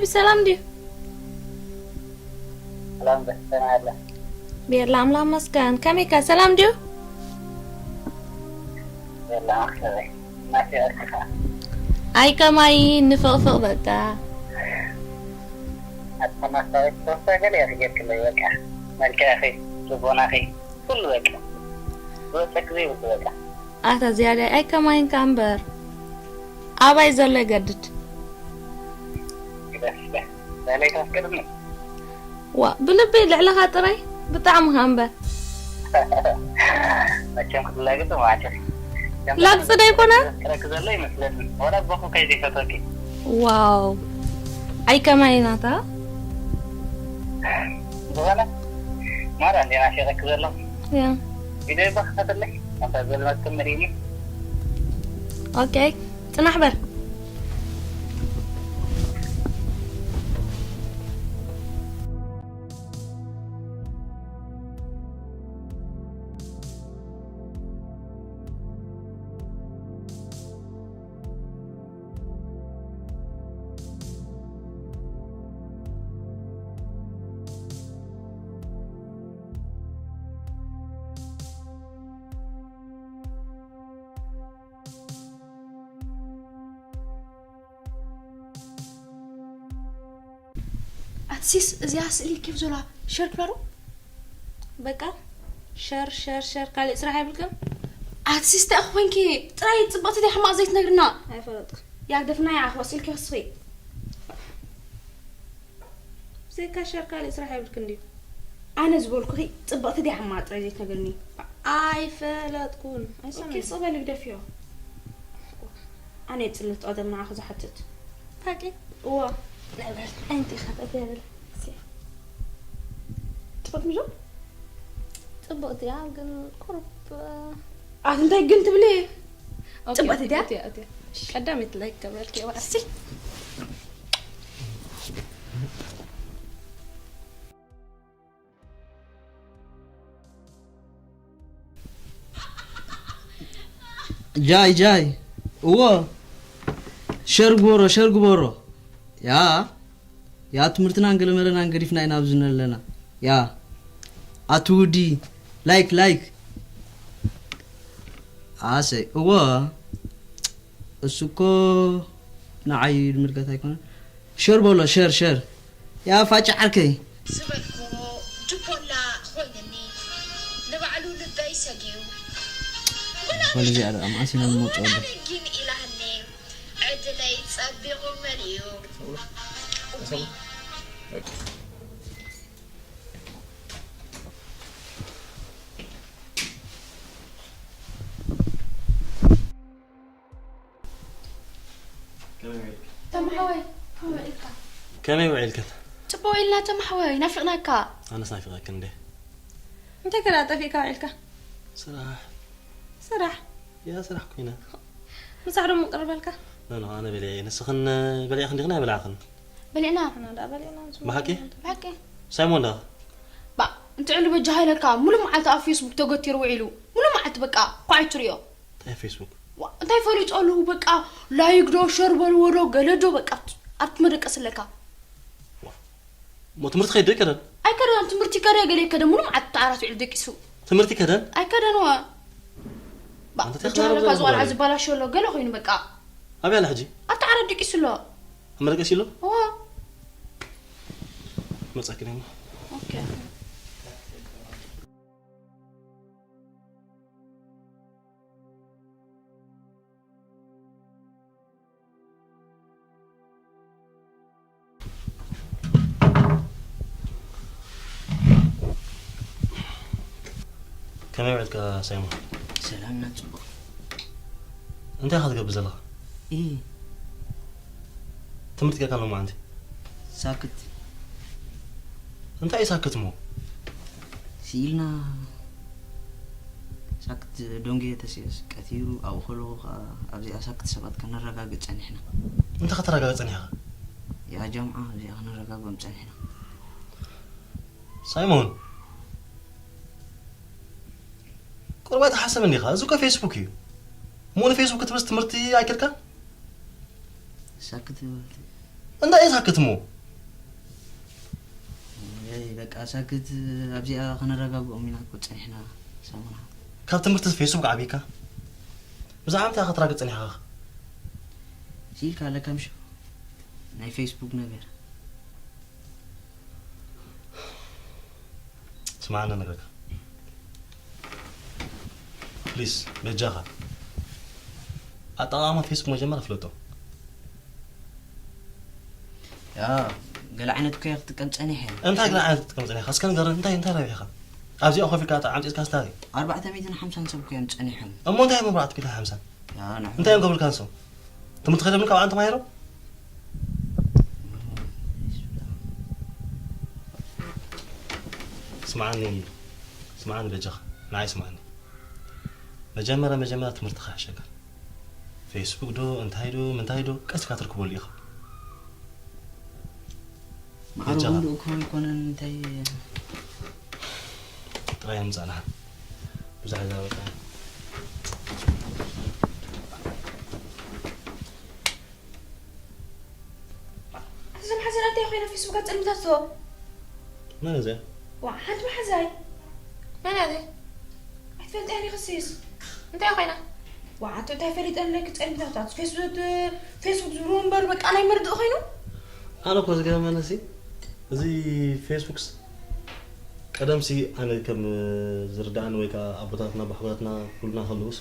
ብሰላም ድዩ? ሰላም ደስተና ኣለ ቤላ ኣምላኽ መስገን። ከመይካ ሰላም ድዩ? የላ ኣክሰበይ ናፊቀካ ኣይ ከማይ ንፍቕፍቕ በቃ። ኣተማሳሪት ተወሳ ገለ እያ ትገብርለይ በቃ መልክዕኺ ልቦናኺ ኩሉ በቃ ዝወፀክ ዘይብሉ በቃ ኣታ ዝያዳይ ኣይ ከማይንካ እምበር ኣባይ ዘሎ ይገድድ። ግደፍ በለይ ታፍቅርኒ ዋ ብልበይ ልዕለኻ ጥራይ ብጣዕሚ ከ እምበር መቸም ክትላግጥ ማለት ላግፂ ዶ ኣይኮነ? ረክ ዘሎ ይመስለኒ ወላ ቦኹ ከይዘይፈተኪ ዋው ኣይ ከማይ ናታ ዝኾነ ማራ እንዴ ናፊቀክ ዘሎ ያ ቪድዮ ይባክፈትለይ ኣንታ ዘልመክም ርኢኒ ኦኬ ፅናሕ በል ኣትሲስ እዚኣ ስእሊ ኬፍ ዘላ ሸር ክብላ ዶ? በቃ ሸር ሸር ሸር ካልእ ስራሕ የብልክን ኣትሲስ እንታይ ኮንኪ ጥራይ ጽብቕቲ ዲያ ሕማቕ ዘይትነግርና ኣይፈለጥኩ ያ ግደፍና ያ ኣኽዋ ስእሊ ኬፍ ስኺ ብዘይካ ሸር ካልእ ስራሕ የብልክን ድዩ ኣነ ዝበልኩኺ ጽብቕቲ ዲያ ሕማቕ ጥራይ ዘይትነግርኒ ኣይፈለጥኩን ኦኬ ኣይሰማዕን ጽቕበል ግደፍዮ ኣነ የጽልት ቀደም ንዓኺ ዝሓትት ሓቂ እዋ ኣንቲ ኢኻ ጠገብል ጽቡቅ ሚዞ ጽቡቅ እያ ግን ቁርብ ኣት እንታይ ግን ትብሊ ጽቡቅ እያ ቀዳሚት ላይክ ገበርክ እዋ እስቲ ጃይ ጃይ እዎ ሸር ግበሮ ሸር ግበሮ ያ ያ ትምህርትና እንገለመለና እንገዲፍና ኢና ኣብዚ ነለና ያ ኣቲ ውዲ ላይክ ላይክ ኣሰይ እዎ እሱ እኮ ንዓይ ዝምልከት ኣይኮነን ሸር በሎ ሸር ሸር ያ ፋጭ ዓርከይ ዝበልክዎ ጅኮላ ኮይንኒ ንባዕሉ ልበይ ሰጊዩ ጓል እዚኣ ደኣ መዓስ ኢና ንመፅኦ ወላ ነጊን ኢላህኒ ዕድለይ ጸቢቑ መሊኡ ተማሓወይ ከመይ ኢልካ ከመይ ውዒልክን? ጽቡቅ ኢልና ተማሓወይ ናፊቅናካ ኣነስ ናፊቐክን እንዴ። እንታይ ከዳ ጠፊእካ ውዒልካ ስራሕ ስራሕ ያ ስራሕ ኮይነ ምሳሕ ዶ ምቅርበልካ ኖ ኖ ኣነ በሊዐ እየ። ንስኽን በሊዕኽን ዲኽን ኣይበላዕኽን? በሊዕና ኣና ዳ በሊዕና ንሱ ብሓቂ? ብሓቂ ሳይሞን ዳ ባ እንተ ዕሉ በጃ ሃይለካ ሙሉ መዓልቲ ኣብ ፌስቡክ ተገቲሩ ውዒሉ ሙሉ መዓልቲ በቃ ኳዒ ትሪኦ እንታይ ፌስቡክ? ዋ እንታይ ፈሊጦ ኣለዉ በቃ ላይክ ዶ ሸር በልዎ ዶ ገለ ዶ በቃ ኣብቲ መደቀስ ኣለካ ሞ ትምህርቲ ከይዱ ኣይከደን? ኣይከደን ትምህርቲ ከደ ገለ ከደ ሙሉ መዓልቲ ተዓራት ውዒሉ ደቂሱ ትምህርቲ ከደን? ኣይከደን ወ ባ ኣንተ በጃ ሃይለካ ተኽናርጎ ዝቆልዓ ዝበለ። ዝበላሸ ኣሎ ገለ ኮይኑ በቃ ኣበይ ኣለ ሕጂ? ኣብቲ ዓራት ደቂሱ ኣሎ ኣብ መደቀሲ ኣሎ? እዋ መጻኪ ነሞ ኦኬ ከመይ ውዕልካ ሳይሞን? ሰላምና ጽቡቕ እንታይ ኢኻ ትገብር ዘለኻ? እ ትምህርቲ ጌርካ ሎማዓንቲ? ሳክት እንታይ እዩ ሳክት እሞ? ስኢልና ሳክት ዶንጌ ተሲኦስ ቀቲሩ ኣብኡ ከለኹ ከዓ ኣብዚኣ ሳክት ሰባት ከነረጋግእ ጸኒሕና እንታይ ከተረጋግእ ጸኒሕካ? ያ ጀምዓ ኣብዚኣ ከነረጋግኦም ጸኒሕና ሳይሞን ቁርብ ኣይትሓስብ እንዲኻ? እዚ እኮ ፌስቡክ እዩ። እሞ ንፌስቡክ ክትብስ ትምህርቲ ኣይከድካን? ሳክት እንታይ እዩ ሳክት እሞ? በቃ ሳክት ኣብዚኣ ከነረጋግኦም ኢና እኮ ጸኒሕና ሰሙና። ካብ ትምህርቲ ፌስቡክ ዓቢካ ብዛዕባ እንታይ ከተራግጽ ጸኒሕካ? ሲልካ ኣለካ ምሽ ናይ ፌስቡክ ነገር። ስማዕና ነገርካ ፕሊስ በጃኻ ኣጠቓቕማ ፌስቡክ መጀመርያ ፍለጦ። ያ ገለ ዓይነት እኮ ክትጥቀም ጸኒሐ። እንታይ ገለ ዓይነት ክትጥቀም ጸኒሕካ? እስከ ንገረኒ እንታይ እንታይ ረቢሕካ? ኣብዚኣ ኮፍ ኢልካ ኣምጺእካ ስታሪ ኣርባዕተ ሚእትን ሓምሳን ሰብ እኮ እዮም ጸኒሖም። እሞ እንታይ እዮም ኣርባዕተ ሚእትን ሓምሳን? ያ ንሑ እንታይ እዮም ከብልካ ንሶም? ትምህርቲ ከደምልካ ብዓን ተማሂሮም? ስምዓኒ ስምዓኒ በጃኻ ንዓይ ስምዓኒ። መጀመርያ መጀመርያ ትምህርትኻ ይሕሸካ። ፌስቡክ ዶ እንታይ ዶ ምንታይ ዶ ቀስ ኢልካ ትርክበሉ ኢኻ። ማዕረ በጃኻ። ጉንዱ እኮ ኣይኮነን እንታይ ጥራይ ምጻና ብዙሕ ዛበጣ እዞም ሓዘና እንታይ ኮይና ፌስቡክ ኣጸልምታቶ መን እዚኣ? ዋ ሓንቲ መሓዛይ መን እያ እዚኣ? ኣይትፈልጥያን ኢኽሲስ እንታይ ኮይና? ዋ ኣቶ እንታይ ፈሊጠለኪ ጸልምታታት ፌስቡክ ፌስቡክ ዝብሉ እምበር በቃ ናይ መርድእ ኮይኑ ኣነ እኮ ዝገርመኒ ሲ እዚ ፌስቡክስ ቀደምሲ ኣነ ከም ዝርዳእኒ ወይ ከዓ ኣቦታትና ኣቦሓጎታትና ክብሉና ከለውስ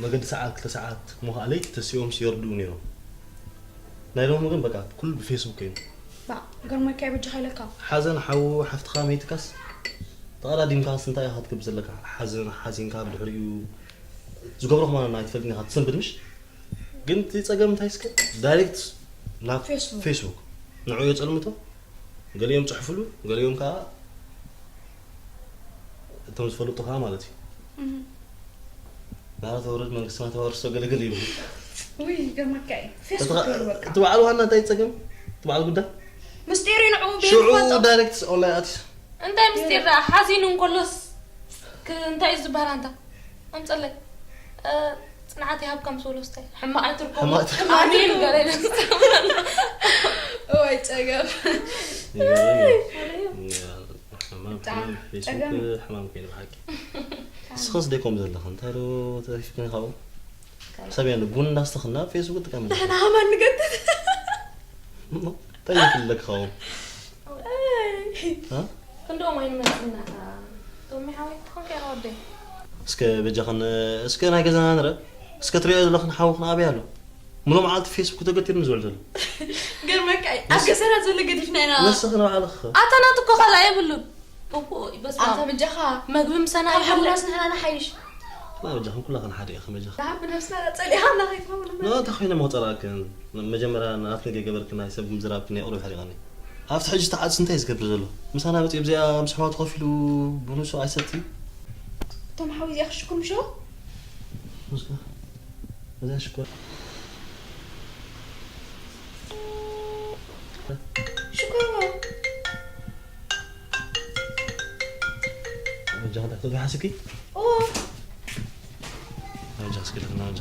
መገዲ ሰዓት ክልተ ሰዓት እሞ ከዓ ለይቲ ተሲኦም ይርድኡ ነይሮም። ናይ ሎሚ ግን በቃ ኩሉ ብፌስቡክ እዩ። ባ ገርመካ ይበጃኻ ኢለካ ሓዘን ሓዉ ሓፍትኻ መይትካስ ተቐዳዲምካስ እንታይ ኢኻ ትገብር ዘለካ? ሓዘን ሓዚንካ ብድሕሪኡ ዝገብሮ ከማን ኣይትፈልጥን ኢኻ ትሰንብድ ምሽ? ግን እቲ ጸገም እንታይ እስከ ዳይሬክት ናብ ፌስቡክ። ፌስቡክ ንዑ የጸልምቶ ገሊኦም ጽሕፍሉ ገሊኦም ከዓ እቶም ዝፈልጡ ከዓ ማለት እዩ ናራ ተወረድ መንግስትና ተዋርሶ ገለገለ ይብሉ ውይ ገርመካ እዩ ፌስቡክ ይበሉ በቃ እቲ በዓል ዋና እንታይ ጸገም እቲ በዓል ጉዳይ ምስጢር እዩ ንዕኡ ሽዑ ቤት ፈልጦ ዳይሬክት ኦንላይን ኣትዩ እንታይ ምስጢር ደኣ ሓዚኑ እንከሎስ ክ- እንታይ እዩ ዝበሃል ኣንታ ኣምፀለይ እ፣ ፅንዓት ይሃብካ ምስ በሎ ስታይ ሕማቕ ኣይትርከቡ ሕማቕ ኣሜን ገለ እዋይ ጸገም ይገርም እዩ። ሕማም ብጣዕሚ ሕማም ፌስቡክ ጸገም እዩ። ሕማም ኮይኑ ብሓቂ ንስኸስ ደይ ከምኡ ዘለኻ እንታይ ዶ ተሪፍክኒ ካብኡ ሰብ ያለ ቡን እንዳስተኽና ፌስቡክ ጥቀም ንሕና ሃማን ንገድድ እንታይ ይፍለክ ካብኡ ክንድኦም ኣይንመፅና ቶሚ ሓወይ ትኾንካ ኢኻ ወደይ እስከ በጃኽን እስከ ናይ ገዛና ንረ እስከ ትሪኦ ዘለኽን ሓውኽን ኣበይ ኣሎ ሙሉ መዓልቲ ፌስቡክ ተገቲሩ ንዝውዕል ዘሎ ገርመካ እዩ ኣብ ገሰራ ዘሎ ገዲፍና ኢና ንስኽን ባዕልኽ ኣታ ናቱ እኮ ካልኣ የብሉን እዎ በስመ ኣንተ ኣብ በጃኻ መግቢ ምሰና ካብ ይብለ ሓውናስ ንሕና ንሓይሽ ና በጃኽን ኩላኽን ሓደ ኢኽን በጃኽን ደሓር ብነብስና ጸሊኻና ከይትኸውን እምበር። ንታ ኮይነ መቑፀራክን መጀመርያ ናትኒ ገይገበርክን ናይ ሰብ ምዝራብክን ናይ ቁሩብ ሕሪቐኒ ኣብቲ ሕጂ ተዓፅስ እንታይ እዩ ዝገብር ዘሎ ምሳና መፂኡ ብዚኣ ምስ ኣሕዋቱ ኮፍ ኢሉ ቡን ሶ ኣይሰቲ እቶም ሓዊ እዚኣ ክሽኩም ሾ ሙስካ እዚኣ ሽኮር ሽኮር በጃ ክንዳ ክትብሊ ሓስብኪ ኦ በጃ እስኪ ደኽና በጃ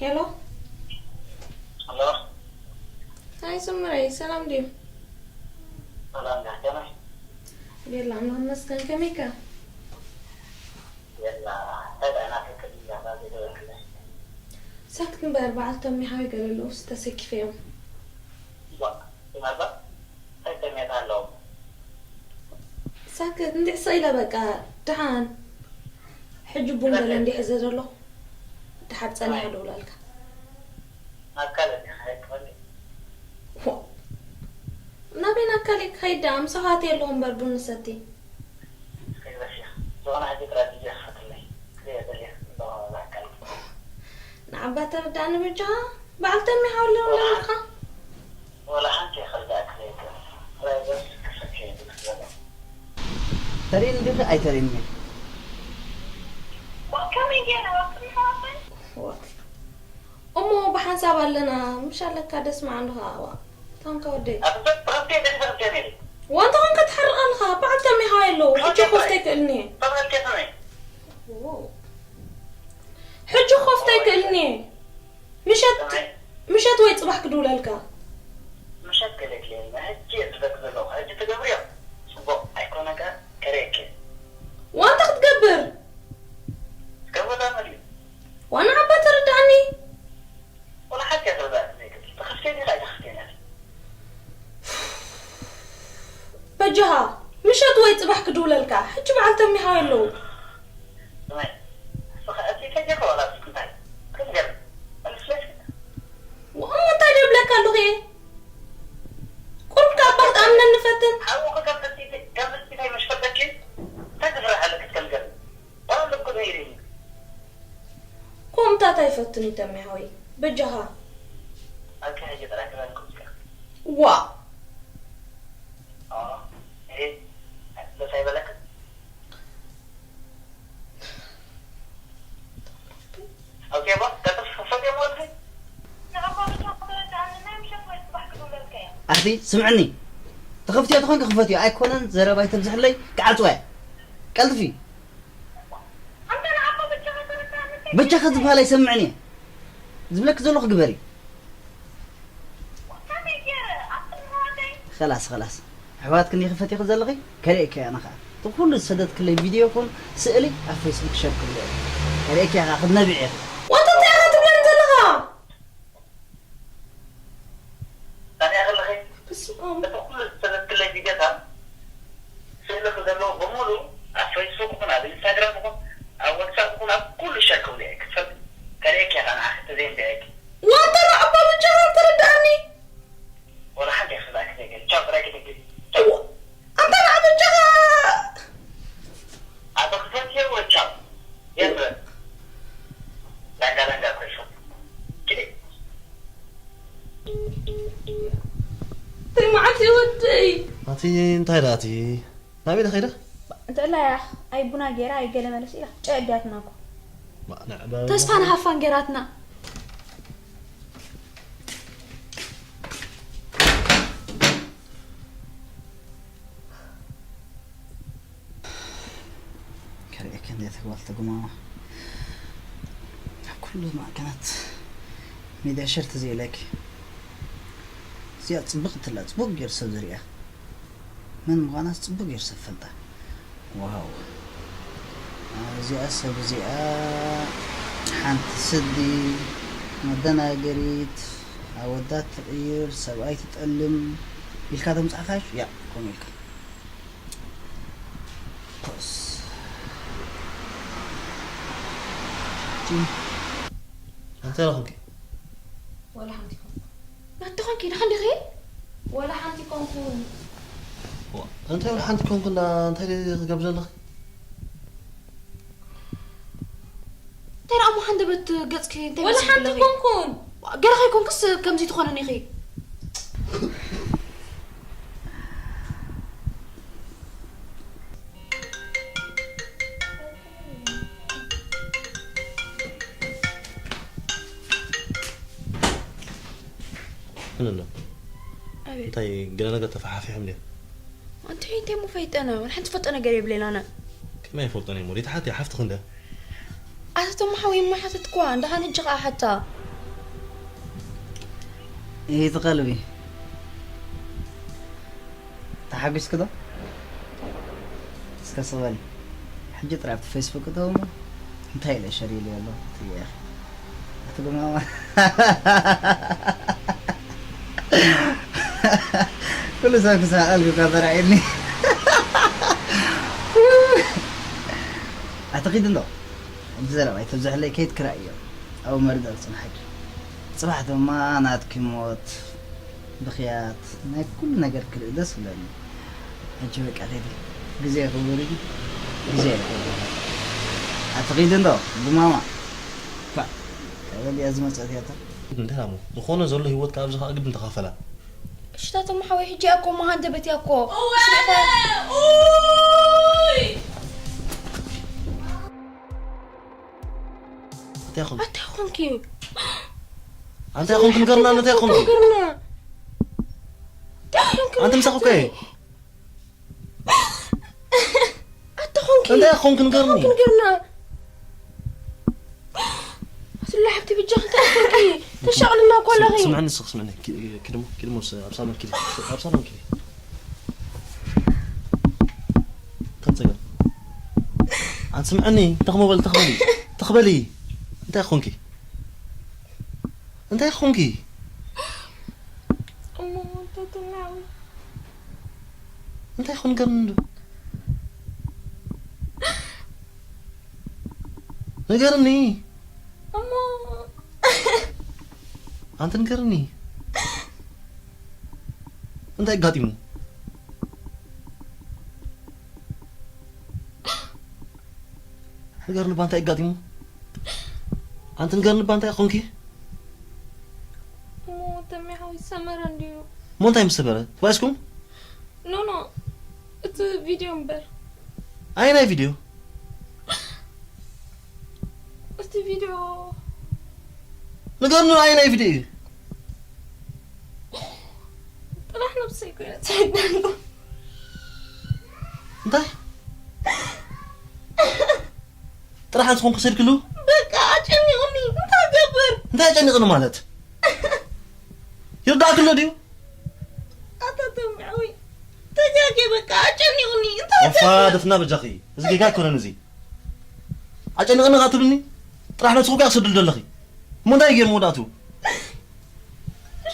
ሄሎ ኣሎ ሃይ ስምረይ ሰላም ድዩ ሰላም ዳሕተመ ቤላ ኣምላኽ መስገን ከመይካ የላ እንታይ ደኣ ናፍቅኒ እያ ባዜ ደወልክለይ ሳክት እምበር በዓልቶም ይሃዊ ገለ ኣለውስ ተሰኪፈ እዮም ዋ ይመባ እንታይ ተሜታ ኣለዎም ሳክት እንድዕ ሰኢለ በቃ ደሓን ሕጂ ቡን ገለ እንዲሕ ዘ ዘሎ ደሓር ጸኒሐ ደውላልካ ናብ ካልእ ዲኻ ከይድ ትኸሊ ሆ፣ ናበይ ናብ ካልእ ክኸይድ ደኣ ምሳኻት የለኹ እምበር ቡን ንሰቲ ከይበሽ ዝኾነ ሕጂ ጥራይ ቪድዮ ክፈትለይ ክሪኦ ደልየ ኣለኹ ኣካል ንዓባ ተረዳእኒ በጃኻ በዓል ተሚ ሓውሊ ኣለካ ወላ ሓንቲ ይኸርዳእክለይ ጥራይ በስ ክፈትየ ዝመስለለ ተሪእኒ ድኺ ኣይተሪእኒ ከመይ ገይረ ወቅት እሞ ብሓንሳብ ኣለና ምሽ ኣለካ ደስ መዓንኻ ዋ ታንካ ወደይ ኣብዘ ፕሮቴ ደንፈርጀኔ ዋንታ ኾንካ ትሓርቕ ኣለኻ በዓል ተሚ ሓወይ ኣለዉ ሕጂ ኮፍተ ይክእልኒ ሕጂ ክኸፍቶ ኣይክእልን እየ። ምሸት ምሸት ወይ ጽባሕ ክድውለልካ። ምሸት ገለ ክልየልና ሕጂ እየ ዝብለክ ዘለኹ። ሕጂ ትገብርዮ ጽቡቕ ኣይኮነካ ከርእየኪ። ዋንታ ክትገብር ትገብረላ መድዩ ዋና ዓባ ተረዳእኒ። ወላ ሓንቲ እያ ተረዳእኒ ዘይትብል። ተኸፍትዮ ዲኻ ኣይተኸፍትዮን እያ። በጃኻ ምሸት ወይ ጽባሕ ክድውለልካ። ሕጂ በዓል ተሚኻ ኣለዉ። ስማይ ንስኻ እቲ ተጀኸ ዋላ እንታይ ክትገርም ኣንስለሽ እሞ እንታይ ደብለካ ኣለኹ እየ? ቁሩብ ካብ ኣባ ክትኣምነኒ ፈትን። ሓውኺ ከም ፍልጥቲ ከም ፍልጥቲ መሽ ፈለኪ እንታይ ትፍርሕ ኣለኪ ክትከልገል ዋላ ልኩ ነይሩ እዩ ኮምታት ኣይፈትን እዩ ተሚሓወይ። በጃኻ ኣኪ ሕጂ ጥራይ ክበልኩም እስከ ዋ ኦ ይሄ ደስ ኣይበለክ ኣውኬ ባ ቀጥፍ ፈትዮ ማለት ኣቲ ስምዕኒ ተኸፍትዮ ተኾንኪ ክፈትዮ ኣይኮነን ዘረባ ይተብዝሕለይ ክዓጽዋ እያ ቀልጥፊ በጃኻ ዝበሃል ኣይሰምዕን እየ ዝብለኪ ዘለኹ ግበሪ ኸላስ ኸላስ ኣሕዋት ክንዲ ክፈትዮ ዘለኺ ከርእየኪ እያ ንኸዓ እቲ ኩሉ ዝሰደትክለይ ቪድዮ ይኹን ስእሊ ኣብ ፌስቡክ ሸር ክብሎ እየ ከርእየኪ እያ ክትነብዕ ኢኺ ዋንታ እንታይ ኢኻ ትብለኒ ዘለኻ ታዲያ ከለኺ በስመ ኣብ እቲ ኩሉ ዝሰደትክለይ ቪድዮታት ስእልኺ ዘለዎ በሙሉ ኣብ ፌስቡክ ይኹን ኣብ ኢንስታግራም ይኹን ኣብ ዋትሳፕ ይኹን ኣብ ኩሉ ሸር ክብሎ እየ ክትፈልጢ ከርእየኪ እያ ንዓኺ ተዘይንቢዐኪ ዋንታ ንዓባ ብቻ ተረዳእኒ ወላ ሓንቲ እያ ክብላኪ ዘይክእል ቻው ጥራይ ክትብል ቻው ኣንታ ንዓባ ብቻ ኣቶ ክፈትዮ ወቻው የምረ ዳንጋ ዳንጋ ኮይፎ ኪዲ እንታይ መዓልቲ ወደይ ኣቲ እንታይ ደኣ እቲ ናበይ ኸይደ እንተላ ያኽ ኣይ ቡና ገይራ ኣይ ገለ መለስ ኢላ ጨ ኣዲያትና እኮ ንዕበ ተስፋን ሃፋን ገይራትና ከርእየኪ እንዴት ጓል ተጉማማ ኣብ ኩሉ ማዕከናት ሚድያ ሸር ተዘይለኪ እዚኣ ፅብቕ ትላ ፅቡቅ ገይሩ ሰብ ዝሪኣ መን ምዃናስ ፅቡቅ ገይሩ ሰብ ፈልጣ ዋው እዚኣ ሰብ እዚኣ ሓንቲ ስዲ መደናገሪት ኣወዳት ትቕይር ሰብኣይ ትጠልም ኢልካ ተምፃእካሽ ያ ከምኡ ኢልካ ፖስ እንታይ ረኹምኪ ወላ ሓንቲ ኮንኩ ናትኾንኪ ድኻ እንዲኺ ወላ ሓንቲ ኮንኩ እንታይ ወላ ሓንቲ ኮንኩ እንዳ እንታይ ክገብር ዘለኺ እንታይ ደኣ እሞ ሓንደበት ገፅኪ እንታይ ወላ መስል ሓንቲ ኣለኺ? ኮንኩን ገለ ከይኮንክስ ከምዚ ትኾንን ኢኺ ምን ኣሎ ኣቤት እንታይ ገለ ነገር ተፈሓፊሖም ድዮም ኣንቲ እንታይ ሞ ፈይጠና ወላ ሓንቲ ፈልጦ ነገር የብለና ኣነ ከመይ ይፈልጦን እሞ ሪታ ሓቲ ሓፍትኽ እንደ ኣተቶም ሓወይ እሞ ሓተትኳ እንዳኻን ሕጂ ኸዓ ሓታ ይህ ቀልቢ ተሓጒስክ ዶ እስከ ስቕ በሊ ሕጂ ጥራይ ኣብቲ ፌስቡክ እተው እሞ እንታይ ኢለ ሸር ኢሉ ኣሎ ትብያ ኢኺ ኣቲ ጉማማ ኩሉ ሰብ ክስሕቐልኪ እኳ ተራእየኒ ኣቲ ኺድ እንዶ ሕጂ ዘረባ ኣይተብዝሐለይ ከይድ ክራእዮ ኣብኡ መርዳእ ክፅንሓኪ ፅባሕ ድማ ናትኪ ሞት ብኽያት ናይ ኩሉ ነገር ክርኢ ደስ ይብለኒ ሕጂ በቃ ኺዲ ግዜ ክቡር እዩ ግዜ ኣይኮነ ኣቲ ኺዲ እንዶ ጉማማ ኳ ቀበል እያ ዝመፀት እያ እታ እንታይ እሞ ዝኾነ ዘሎ ህይወትካ ኣብዚ ኸዓ ግድን ተኻፈላ እሽታቶም ሓወይ ሕጂ ኣኮ መሃንደበት እያ እኮ እንታይ ኾንክ ኣታይ ኾንኪ እንታይ ኾንክ ንገርና እንታይ ኾንክ ገርና ኣንቲ ምሳኹ ከ ኣታ ኾንኪ እንታይ ኾንክ ንገርኒ ገርና ትላ ሓብቲ ብጃኺ እንታይ ኮንኪ? ተሻቕልና እኮ ኣለኺ። ስምዕኒ ንስኽ ስምዕኒ። ኪ-፣ ኪድሞ፣ ኪድሞ ስ-፣ ኣብ ሳሎን ኪዲ። ኣብ ሳሎን ኪዲ። ከም ጸገም። ኣንት ስምዕኒ፣ ተኽሞ በል፣ ተኽበሊ። ተኽበሊ። እንታይ ኮንኪ? እንታይ ኮንኪ? እሞ፣ እንታይ ትምናዊ? እንታይ ኮን ገርኒ? ንገርኒ። እሞ ኣንቲ ንገርኒ። እንታይ ኣጋጢሙ? ንገርኒ፣ እባ እንታይ ኣጋጢሙ? ኣንቲ ንገርኒ፣ እባ እንታይ ኮንኪ? እሞ ተሜ ሓወይ ሰመረ እንድዩ። እሞ እንታይ ምስ ሰመረ? ተባኢስኩም? ኖ፣ ኖ፣ እቲ ቪድዮ እምበር። ኣየናይ ቪድዮ? እቲ ቪድዮ። ንገርኒ፣ ኣየናይ ቪድዮ እዩ? ጥራሕ ነብሰይ ኮይነ ሰይዳሉ። እንታይ? ጥራሕ ኣንተ ኮንኩ ሰድክሉ? በቃ ኣጨኒቑኒ። እንታይ ገብር? እንታይ ኣጨኒቕኒ ማለት? ይርዳእክሎ ድዩ? ኣታ ተምዓዊ። ተጋጌ በቃ ኣጨኒቑኒ። እንታይ ኦፋ፣ ገብር? ደፍና በጃኺ። እዚ ጌጋ ኣይኮነን እዚ። ኣጨኒቕኒ ኸዓ ትብልኒ? ጥራሕ ነብስኹ እኮ ክሰድል ዘለኺ። እሞ እንታይ ገይሩ መወዳእቱ?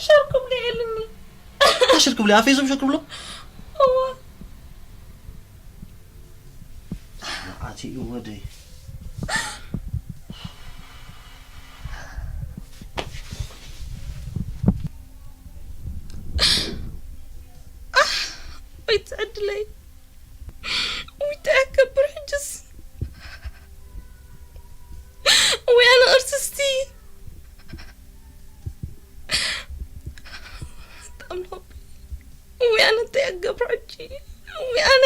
ሸር ክብሎ የልኒ። እንታይ ሸር ክብሎ? ኣብ ፌስቡክ ሸር ክብሎ? እዋ። ኣቲ ወደይ። ኣህ፣ ወይ ትዕድለይ። ወይ እንታይ ክገብር ሕጅስ? ወይ ኣነ ቅርስስቲ። ኣምላኽ ወይ ኣነ እንታይ ክገብር ሕጂ? ወይ ኣነ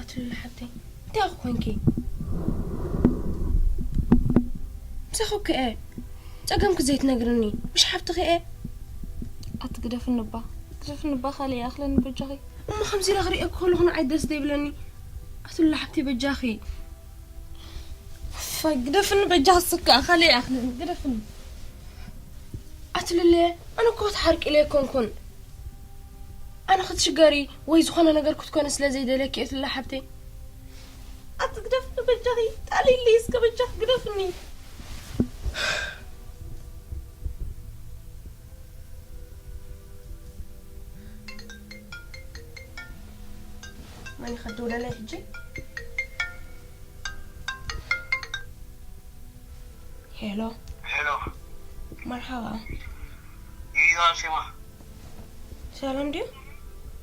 ኣትሉላ ሓብተይ፣ እንታይ ኢኺ ኮንኪ? ምሳኺ እኮ እየ። ጸገምኪ ዘይትነግርኒ፣ ምሽ ሓብትኺ እየ። ኣቲ ግደፍኒ እባ፣ ግደፍኒ እባ፣ ካልእ ይኣኽለኒ በጃኺ። እሞ ከምዚ ኢለ ክርእየኪ ከለኹ ንዓይ ደስ ዘይብለኒ። ኣትሉላ ሓብተይ በጃኺ። እፋይ፣ ግደፍኒ በጃኺ ስካ፣ ካልእ ይኣኽለኒ፣ ግደፍኒ። ኣትሉለ፣ ኣነ እኮ ክትሓርቂ ኢለ ኣይኮንኩን። ኣነ ክትሽገሪ ወይ ዝኾነ ነገር ክትኮኒ ስለ ዘይደለኪ እየ ኣትሉላ ሓብተይ። ኣቲ ግደፍኒ በጃኺ፣ ጣሊሊ እስከ በጃኺ ግደፍኒ። መን እዩ ከድውለለይ ሕጂ? ሄሎ። ሄሎ። መርሓባ። ይዛ ሴማ። ሰላም ድዩ?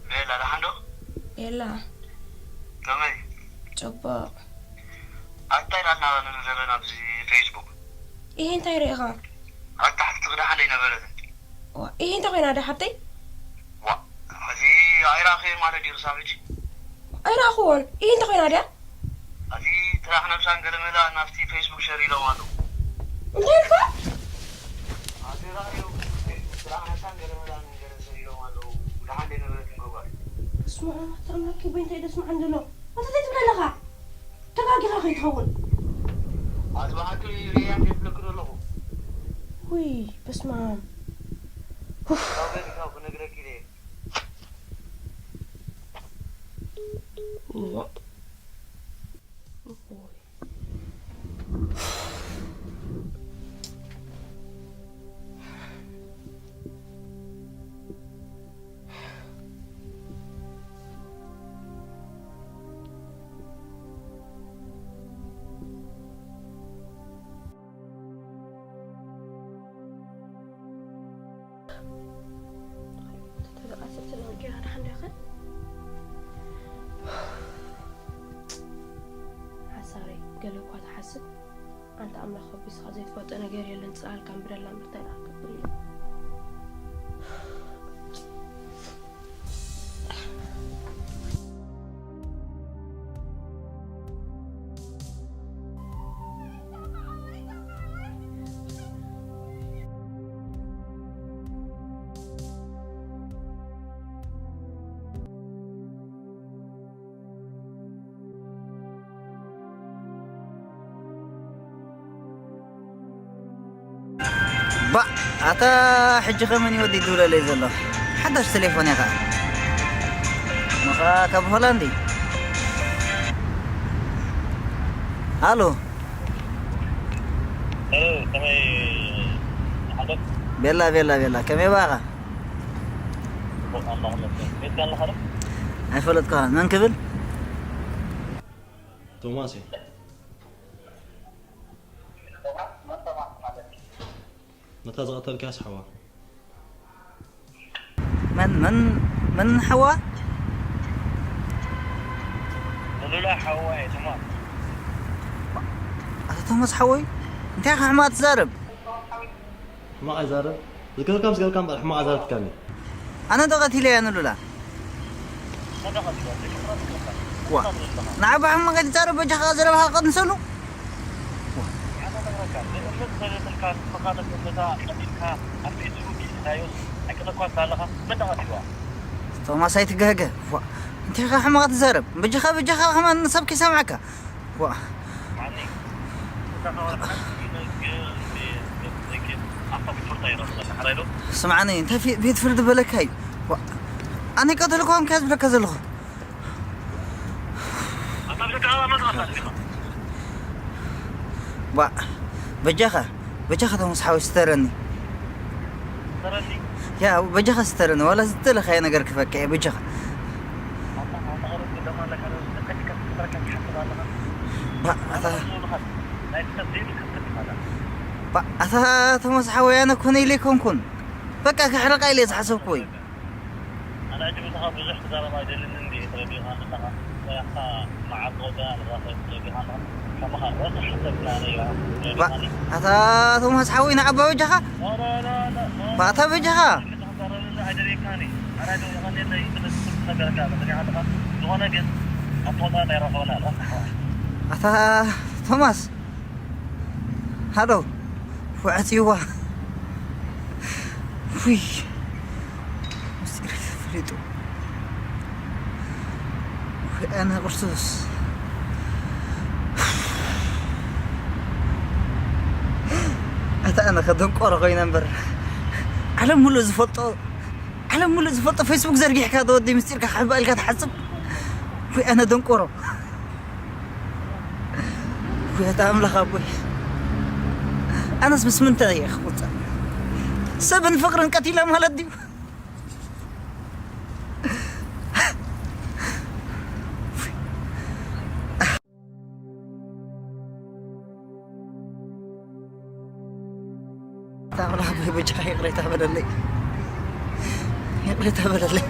ቤላ፣ ደሓን ዶ? ቤላ። ከመይ? ጽቡቕ። ኣታ ኢና ንዛረብ ዘለና ኣብዚ ፌስቡክ። ኢሂ፣ እንታይ ርኢኻ? ኣታ ሓፍትኺ ደሓን ኣይነበረትን። ዋ፣ ኢሂ፣ እንታይ ኮይና ድያ ሓብተይ? ዋ፣ እዚ ኣይረኣኽዮን ማለት ድዩ ክሳብ ሕጂ? ኣይረኣኽዎን። ኢሂ፣ እንታይ ኮይና ድያ? እዚ ጥራሕ ነብሳን ገለመላ ናብቲ ፌስቡክ ሸር ኢሎም ኣለዉ። እንታይ ኢልካ? ኣቲ ራድዮ ጥራሕ ነብሳን ገለመላን ገለ ሰር ኢሎም ኣለዉ። ደሓን ደይነበረትን ገጓል። እስማ፣ ኣታ ኣምላክ ቦይ እንታይ ደስምዓን ዘሎ? ኣታ እንታይ ትብል ኣለኻ? ተጋጊኻ ከይትኸውን። ኣቲ ብሓቂ ርእያ እንዴት ብለክ ዘለኹ። ውይ፣ በስመ ኣብ። ኡፍ። ካብ ገዲካ ክነግረኪ ኢለ እየ። እዋ። ተደቃሰት ለውጌራ ደሓን ዲኻ? ሓሳረይ፣ ገለ እኳ ትሓስብ። ኣንታ ኣምላኽ ከቢስኻ ዘይትፈልጦ ነገር የለን፣ ጽላልካ እምብረላ እምበር እንታይ ደኣ ክብል እዩ? ባእ፣ ኣታ ሕጂ ከ መን እዩ ወዲ ዝድውለለይ ዘሎ? ሓዳሽ ቴሌፎን እያ ከኣ። ምኻ ካብ ሆላንድ እዩ። ኣሎ። ሄሎ፣ ከመይ ሓደር? ቤላ፣ ቤላ፣ ቤላ፣ ከመይ ባኻ? ጽቡቕ ኣምላኽ ይመስገን። ቤትካ ኣለኻ ዶ? ኣይፈለጥኩኻን። መን ክብል? ቶማስ እየ። ነታ ዝቐተልካያስ ሓዋ። መን፣ መን፣ መን ሓዋ? ንሉላ ሓዋ እየ፣ ቶማስ። ኣታ ቶማስ ሓወይ፣ እንታይ ኢኻ ሕማቕ ትዛረብ? ሕማቕ ኣይዛረብ። ዝገብርካ ምስ ገብርካ እምበር ሕማቕ ኣይዛረብካን እየ። ኣነ ዶ ቀቲለያ ንሉላ? ዋ፣ ንዓባ ሕማቕ ኣይትዛረብ፣ በጃኻ ዘረባኻ ቀንሰሉ። ዋ። ቶማስ ኣይትገህገ። ዋ፣ እንታይ ኢኻ ሕማቕ ትዛረብ? በጃኻ፣ በጃኻ ከማን ሰብ ከይሰምዓካ። ዋ። ስምዓኒ፣ እንታይ ፊ-፣ ቤት ፍርዲ በለካ እዩ? ዋ። ኣነ ቀተልኩ ከም ከያ ዝብለካ ዘለኹ። ዋ። በጃኻ፣ በጃኻ ቶማስ ሓወይ ስተረኒ። ያ፣ በጃኻ ስተረኒ፣ ዋላ ዝደለኻዮ ነገር ክህበካ እየ፣ በጃኻ። ባ-፣ ኣታ፣ ባ-፣ ኣታ ቶማስ ሓወይ፣ ኣነ ኮነ ኢለ ኣይኮንኩን። በቃ፣ ክሕርቃ ኢለ ዝሓሰብኩ ወይ። ኣነ ሕጂ ምሳኻ ብዙሕ ክዛረብ ኣይደልን እንድየ፣ ተረዲእኻ ኣለኻ። ሞያኻ መዓር ዝወደኣ ንራኸ ተረዲእኻ ኣለኻ። ከማኻ ረሳሕ ሰብ ናነ ኢኻ። ባ-፣ ተረዲእኻኒ? ኣታ ቶማስ ሓወይ፣ ንዓባ በጃኻ። ኖ፣ ኖ፣ ኖ፣ ኖ፣ ኖ። ባታ በጃኻ። ክዛረብኒ ኣይደልየካን እየ። ኣነ ኣይደልየካን እየ፣ ስለ ዝስብ ነገርካ ተረዲእኻ ኣለኻ። ዝኾነ ግን ኣብ ቦታ እንዳይረኸበና ረሳሕ። ኣታ ቶማስ። ሃሎ፣ ውዕጽይዋ። ውይ፣ ምስጢር ተፈሊጡ። ውይ፣ ኣነ ክርስቶስ። ኣታ ኣነ ከደንቆሮ ኮይነ እምበር፣ ዓለም ሙሉእ ዝፈልጦ፣ ዓለም ሙሉእ ዝፈልጦ ፌስቡክ ዘርጊሕካ፣ ተወዲ ምስጢርካ ክሕባእ ኢልካ ትሓስብ? ውይ፣ ኣነ ደንቆሮ። ጎይታ ኣምላኽ ኣቦይ፣ ኣነስ ምስ ምንታይ እየ ክቁጸር? ሰብን ፍቕርን ቀቲለ ማለት ድዩ? ኣምላኽ ኣቦይ፣ በጃኻ ይቕሬታ በለለይ፣ ይቕሬታ በለለይ።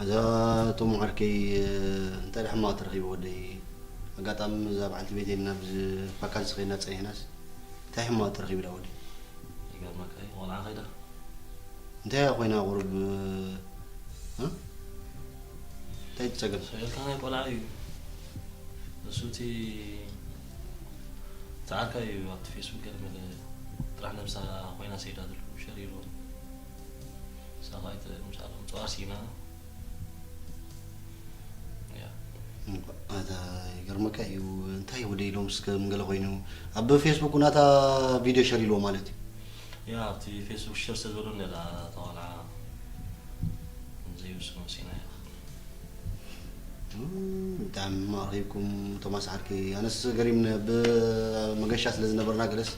እዛ ቶም ዓርከይ፣ እንታይ ደኣ ሕማቕ ተረኺቡ ወደይ? ኣጋጣሚ እዛ በዓልቲ ቤተይ ናብ ዝ-፣ ቫካንሲ ኸይድና ጸኒሕናስ፣ እንታይ ሕማቕ ተረኺቡ ደኣ ወደይ? ይገርመካ እዩ፣ ቆልዓ ኸይዳ። እንታይ እያ ኮይና ቁሩብ፣ እ? እንታይ እቲ ጸገም? ሰየልካ ናይ ቆልዓ እዩ። ንሱ እቲ፣ እቲ ዓርካ እዩ ኣብቲ ፌስቡክ ገለ መለ ጥራሕ ነብሳ ኮይና ሰይዳ ዝብሉ ሸር ኢልዎ። ንሳ ኸኣ ኣይተ-፣ ምሳሌ ምጽዋር ስኢና። ያ። እምባ-፣ ኣታ ይገርመካ እዩ። እንታይ ወደ ኢሎም እስከ ምንገለ ኮይኑ ኣብ ፌስቡክ ናታ ቪድዮ ሸር ኢልዎ ማለት እዩ። ያ፣ ኣብቲ ፌስቡክ ሸር ስለ ዝበሎ ነላ እታ ቆልዓ ዘይውስኖ ሲና እያ። እም፣ ብጣዕሚ ሕማቕ ረኺብኩም ቶማስ ዓርከይ። ኣነስ ገሪምኒ፣ ብመገሻ ስለ ዝነበርና ገለስ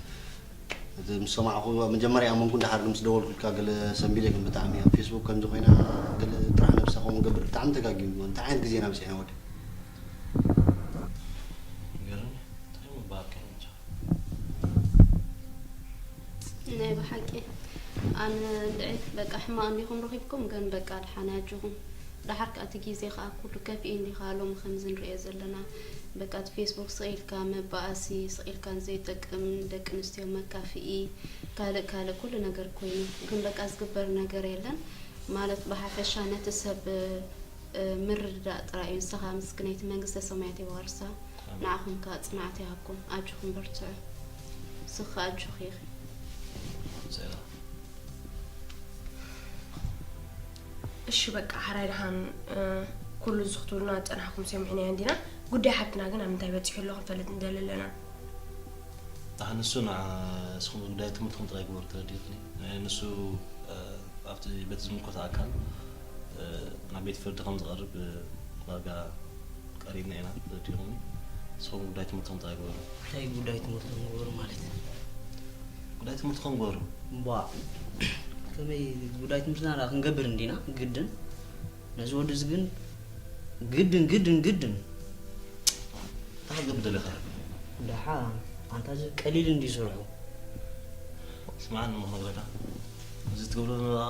እቲ ምስ ሰማዕኹ መጀመርያ ኣመንኩ፣ እንድሓር ግን ምስ ደወልኩልካ ገለ ሰንቢደ። ግን ብጣዕሚ ኣብ ፌስቡክ ከምዚ ኮይና ገለ ጥራሕ ነብሳ ከምኡ ገብር ብጣዕሚ ተጋጊሙ። እንታይ ዓይነት ግዜ ኢና በጺሕና ወዲ? ገርም፣ እንታይ ምባል ከ እንጃ። ናይ ብሓቂ ኣነ እንድዒ በቃ ሕማቕ እንዲኹም ረኺብኩም፣ ግን በቃ ድሓን ኣጆኹም። ደሓር ከኣ እቲ ግዜ ከኣ ኩሉ ከፊኡ እንዲኻ ሎሚ ከምዚ ንርእዮ ዘለና። በቃ እቲ ፌስቡክ ስቕ ኢልካ መባኣሲ፣ ስቕ ኢልካ ዘይጠቅም ደቂ ኣንስትዮ መካፍኢ፣ ካልእ ካልእ ኩሉ ነገር ኮይኑ፣ ግን በቃ ዝግበር ነገር የለን። ማለት ብሓፈሻ ነቲ ሰብ እ፣ ምርድዳእ ጥራይ እዩ። ንስኻ ምስክነይቲ መንግስተ ሰማያት የዋርሳ። ኣሜን። ንዓኹም ከኣ ጽንዓት ይሃብኩም። ኣጆኹም በርትዑ። ንስኺ ከኣ ኣጆኺ ኢኺ። ሰላም። እሺ በቃ ሓራይ ደሓን ኩሉ እዚ ክትብሉና ዝጸናሕኩም ሰሚዕናዮ እንዲና። ጉዳይ ሓብትና ግን ኣብ ምንታይ በጺሑ ኣሎ ክንፈልጥ ንደሊ ኣለና። ኣህ ንሱ ንዓ እስኹም ጉዳይ ትምህርትኹም ጥራይ ግበሩ ተረዲእኽኒ። ንሱ ኣብቲ በቲ ዝምልከቶ ኣካል ናብ ቤት ፍርዲ ከም ዝቐርብ ዳርጋ ቀሪብና ኢና ተረዲእኹም። ንስኹም ጉዳይ ትምህርትኹም ጥራይ ግበሩ። እንታይ ጉዳይ ትምህርትኹም ግበሩ ማለት? ጉዳይ ትምህርትኹም ግበሩ። ቧ ከመይ ጉዳይ ትምህርትና ዳ ክንገብር እንዲና ግድን ነዚ ወዲ እዚ ግን ግድን ግድን ግድን እንታይ ክትገብር ደለኻ? ደሓ ኣንታ እዚ ቀሊል እንዲ ስርሑ ስምዓኒ እሞ ክነግረካ እዚ ትገብሮ ዘለኻ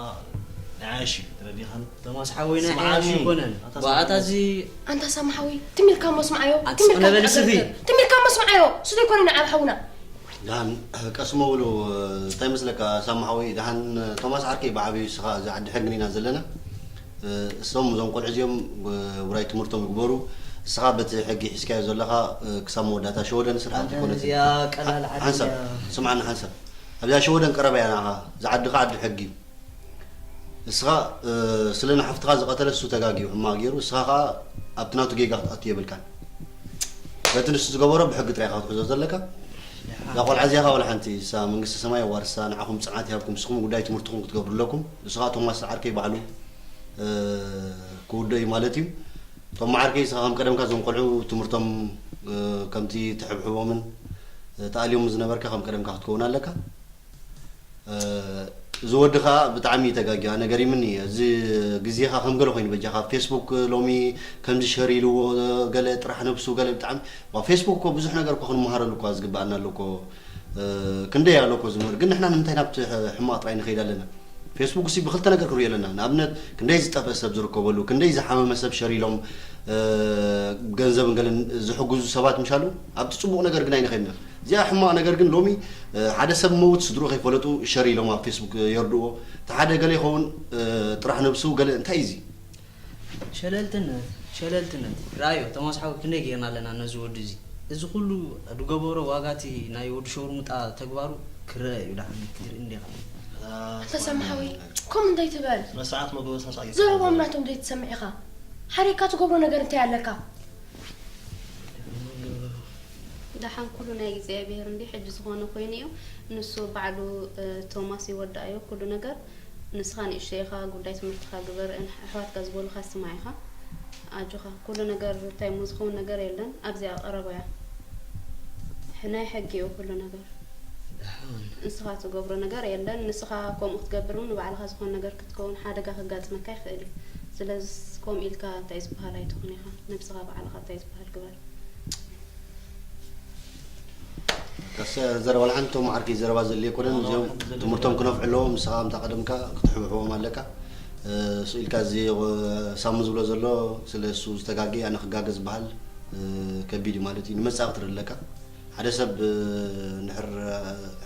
ናይ ዓያሽ እዩ ተረዲኻኒ። ተማስ ሓወይ ናይ ስምዓኒ። ዓያሽ ኣይኮነን ኣታ ባኣታ ስምዓኒ። እዚ ኣንታ ሳሚ ሓወይ ትም ኢልካ እሞ ስምዓዮ ኣቲ ትም ኢልካ ቀለበል ስዲ። ትዕግርግር። ትም ኢልካ እሞ ስምዓዮ እሱ ዘይኮነ ንዓብ ሓውና ዳን ቀስሞ ብሉ እንታይ መስለካ ሳሚ ሓወይ ደሓን ቶማስ ዓርከይ ብዓብዩ እስኻ እዚ ዓዲ ሕግን ኢና ዘለና እሶም እዞም ቆልዑ እዚኦም ውራይ ትምህርቶም ይግበሩ። እስኻ በቲ ሕጊ ሒዝካዮ ዘለኻ ክሳብ መወዳእታ ሸወደን ስርሓት ኣይኮነትን። እዚኣ ቀላል ዓዲ ሓንሳብ እያ። ስምዓኒ ሓንሳብ ኣብዛ ሸወደን ቀረባ እያ ንዓኻ። እዛ ዓድኻ ዓዲ ሕጊ እዩ። እስኻ ስለ ንሓፍትኻ ዝቐተለ እሱ ተጋግዩ ሕማቕ ገይሩ እስኻ ኸኣ ኣብቲ ናቱ ጌጋ ክትኣቱ የብልካን። በቲ ንሱ ዝገበሮ ብሕጊ ጥራይ ኢኻ ክትሕዞ ዘለካ። እዛ ቆልዓ እዚኣ ኸኣ ወላ ሓንቲ እሳ መንግስተ ሰማይ የዋርሳ ንዓኹም ጽንዓት ይሃብኩም እስኹም ጉዳይ ትምህርትኹም ክትገብሩ ኣለኩም። ንሱ ኸኣ ቶማስ ዓርከይ ባዕሉ ክውድኦ እዩ ማለት እዩ። ቶም ዓርከይ እስኻ ከም ቀደምካ እዞም ቆልዑ ትምህርቶም ከምቲ ትሕብሕቦምን ተኣልዮምን ዝነበርካ ከም ቀደምካ ክትከውን ኣለካ። እዚ ወዲ ኸኣ ብጣዕሚ እዩ ተጋግዩ ኣነ ገሪምኒ እዚ ግዜኻ ከም ገለ ኮይኑ በጃኻ ፌስቡክ ሎሚ ከምዚ ሸር ኢልዎ ገለ ጥራሕ ነብሱ ገለ ብጣዕሚ ዋ ፌስቡክ እኮ ብዙሕ ነገር እኮ ክንመሃረሉ እኮ ዝግብኣና ኣሎ እኮ ክንደይ ኣሎ እኮ ዝምህር ግን ንሕና ንምንታይ ናብቲ ሕማቕ ጥራይ ንኸይድ ኣለና ፌስቡክ ሲ ብክልተ ነገር ክሪኦ ኣለና ንኣብነት ክንደይ ዝጠፍአ ሰብ ዝርከበሉ ክንደይ ዝሓመመ ሰብ ሸር ኢሎም ገንዘብን ገለን ዝሕግዙ ሰባት ምሻሉ ኣብቲ ጽቡቕ ነገር ግን ኣይንኸድና እዚኣ ሕማቕ ነገር ግን ሎሚ ሓደ ሰብ መውት ስድርኡ ከይፈለጡ ሸር ኢሎም ኣብ ፌስቡክ የርድዎ እቲ ሓደ ገለ ይኸውን ጥራሕ ነብሱ ገለ እንታይ እዚ ሸለልትነት ሸለልትነት ራዮ ተማስሓዊ ክንደይ ጌርና ኣለና ነዚ ወዲ እዚ እዚ ኩሉ ድገበሮ ዋጋቲ ናይ ወዲ ሸርሙጣ ተግባሩ ክረአ እዩ ዳሓን ክትርኢ እንዲኻ ተሰማሓዊ ከም እንታይ ትበል መስዓት መጎበ መስዓት ዘረቦም ናቶም ዘይትሰምዕ ኢኻ ሓሪካ ትገብሮ ነገር እንታይ ኣለካ ደሓን ኩሉ ናይ እግዚኣብሔር እንዲ ሕጂ ዝኾነ ኮይኑ እዩ ንሱ ባዕሉ ቶማስ ይወዳእዮ ኩሉ ነገር ንስኻ ንእሽተይ ኢኻ ጉዳይ ትምህርትኻ ግበር ኣሕዋትካ ዝበሉኻ ስማዕ ኢኻ ኣጆኻ ኩሉ ነገር እንታይ እሞ ዝኸውን ነገር የለን ኣብዚኣ ቀረባ እያ ናይ ሕጊ እዩ ኩሉ ነገር ንስኻ ትገብሮ ነገር የለን ንስኻ ከምኡ ክትገብር እውን ንባዕልኻ ዝኾነ ነገር ክትከውን ሓደጋ ከጋጥመካ ይኽእል እዩ ስለዚ ከምኡ ኢልካ እንታይ ዝበሃል ኣይትኹን ኢኻ ነብስኻ ባዕልኻ እንታይ ዝበሃል ግበር ዘረባ ልሓንቲ ቶም ዓርከይ ዘረባ ዘድልዮ ኣይኮነን እዚኦም ትምህርቶም ክነፍዑ ኣለዎም ንስኻ ከምታ ቀደምካ ክትሕብሕቦም ኣለካ ስኢልካ እዚ ሳሙ ዝብሎ ዘሎ ስለ እሱ ዝተጋገ ኣነ ክጋገ ዝበሃል ከቢድ እዩ ማለት እዩ ንመጻኢ ክትርኢ ኣለካ ሓደ ሰብ እንድሕር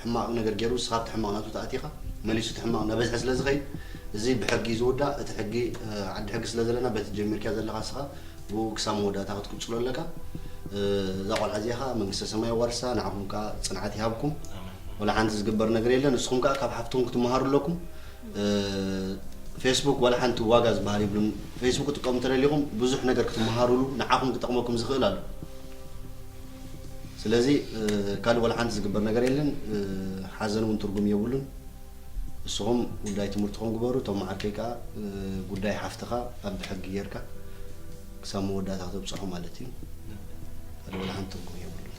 ሕማቕ ነገር ገይሩ ንስኻ ኣብቲ ሕማቕ ናቱ ተኣቲኻ መሊሱ እቲ ሕማቕ እናበዝሐ ስለ ዝኸይድ እዚ ብሕጊ እዩ ዝውዳእ እቲ ሕጊ ዓዲ ሕጊ ስለ ዘለና በቲ ጀሚርካ ዘለኻ ንስኻ ብኡ ክሳብ መወዳእታ ክትቅጽሎ ኣለካ እዛ ቆልዓ እዚኣ ኸዓ መንግስተ ሰማይ የዋርሳ ንዓኹም ከኣ ጽንዓት ይሃብኩም ወላ ሓንቲ ዝግበር ነገር የለን ንስኹም ከኣ ካብ ሓፍትኹም ክትመሃሩ ኣለኩም ፌስቡክ ዋላ ሓንቲ ዋጋ ዝበሃል ይብሉን ፌስቡክ ክትጥቀሙ ተደሊኹም ብዙሕ ነገር ክትመሃሩሉ ንዓኹም ክጠቕመኩም ዝኽእል ኣሎ ስለዚ ካልእ ዋላ ሓንቲ ዝግበር ነገር የለን ሓዘን እውን ትርጉም የብሉን ንስኹም ጉዳይ ትምህርትኹም ግበሩ እቶም መዓርከይ ከዓ ጉዳይ ሓፍትኻ ኣብ ብሕጊ ጌርካ ክሳብ መወዳእታ ክተብፅሖ ማለት እዩ ካልእ ዋላ ሓንቲ ትርጉም የብሉን